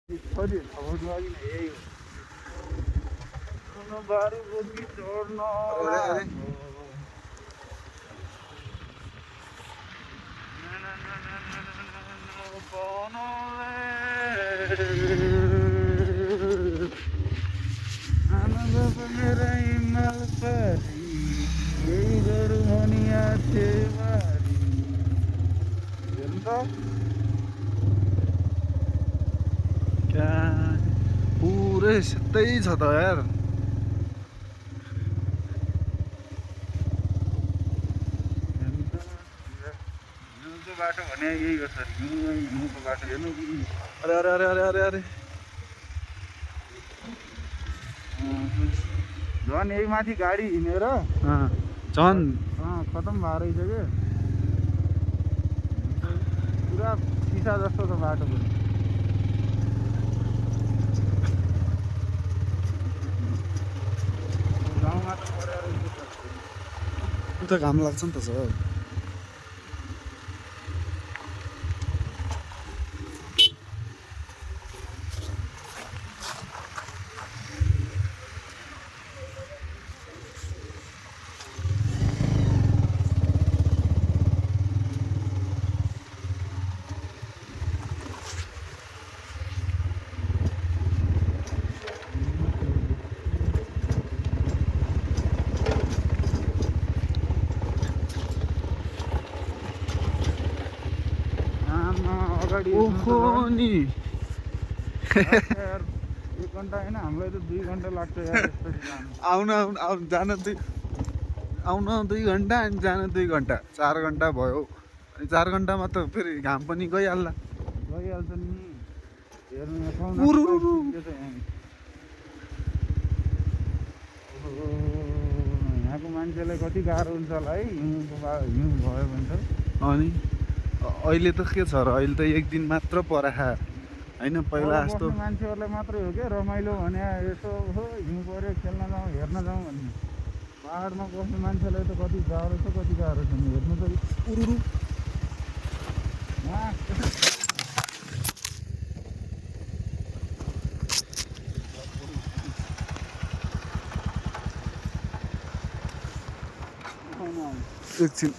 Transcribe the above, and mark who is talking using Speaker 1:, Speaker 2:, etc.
Speaker 1: छोरी खबर लागि नै यही हो सुनो बारी बोकी छोड्न आनन्द मेरा हिमाल परी यही गरौँ भनिया छेवारी हेर्नु त
Speaker 2: क्या पुरै सेतै छ त यार।
Speaker 1: हिउँको बाटो भने यही हो सर हिउँको बाटो हेर्नु
Speaker 2: अरे अरे अरे अरे अरे अरे
Speaker 1: झन् यही माथि गाडी हिँडेर
Speaker 2: झन्
Speaker 1: खतम भएर रहेछ के पुरा सिसा जस्तो छ बाटो पनि गाउँमा त परेर
Speaker 2: उता घाम लाग्छ नि त सर।
Speaker 1: अगाडि
Speaker 2: ओहो नि
Speaker 1: 1 घन्टा होइन हामीलाई त 2 घन्टा लाग्छ यार यसरी जानु
Speaker 2: आउनु जान आउन 2 घन्टा अनि जान 2 घन्टा 4 घन्टा भयो। अनि 4 घन्टामा त फेरि घाम पनि गइहाल्ला।
Speaker 1: गइहाल्छ नि हेर्नु यहाँ ठाउँ
Speaker 2: उरुरुरु।
Speaker 1: यहाँको मान्छेलाई कति गाह्रो हुन्छ होला है हिउँ भयो भने त।
Speaker 2: अनि अहिले त के छ र अहिले त 1 दिन मात्र पराखा होइन पहिला जस्तो
Speaker 1: मान्छेहरूलाई मात्रै हो क्या रमाइलो भने यसो हो हिउँ पऱ्यो खेल्न जाउँ हेर्न जाउँ भन्ने पाहाडमा बस्ने मान्छेलाई त कति गाह्रो छ कति गाह्रो छ हेर्नु त
Speaker 2: उरुरु एकछिन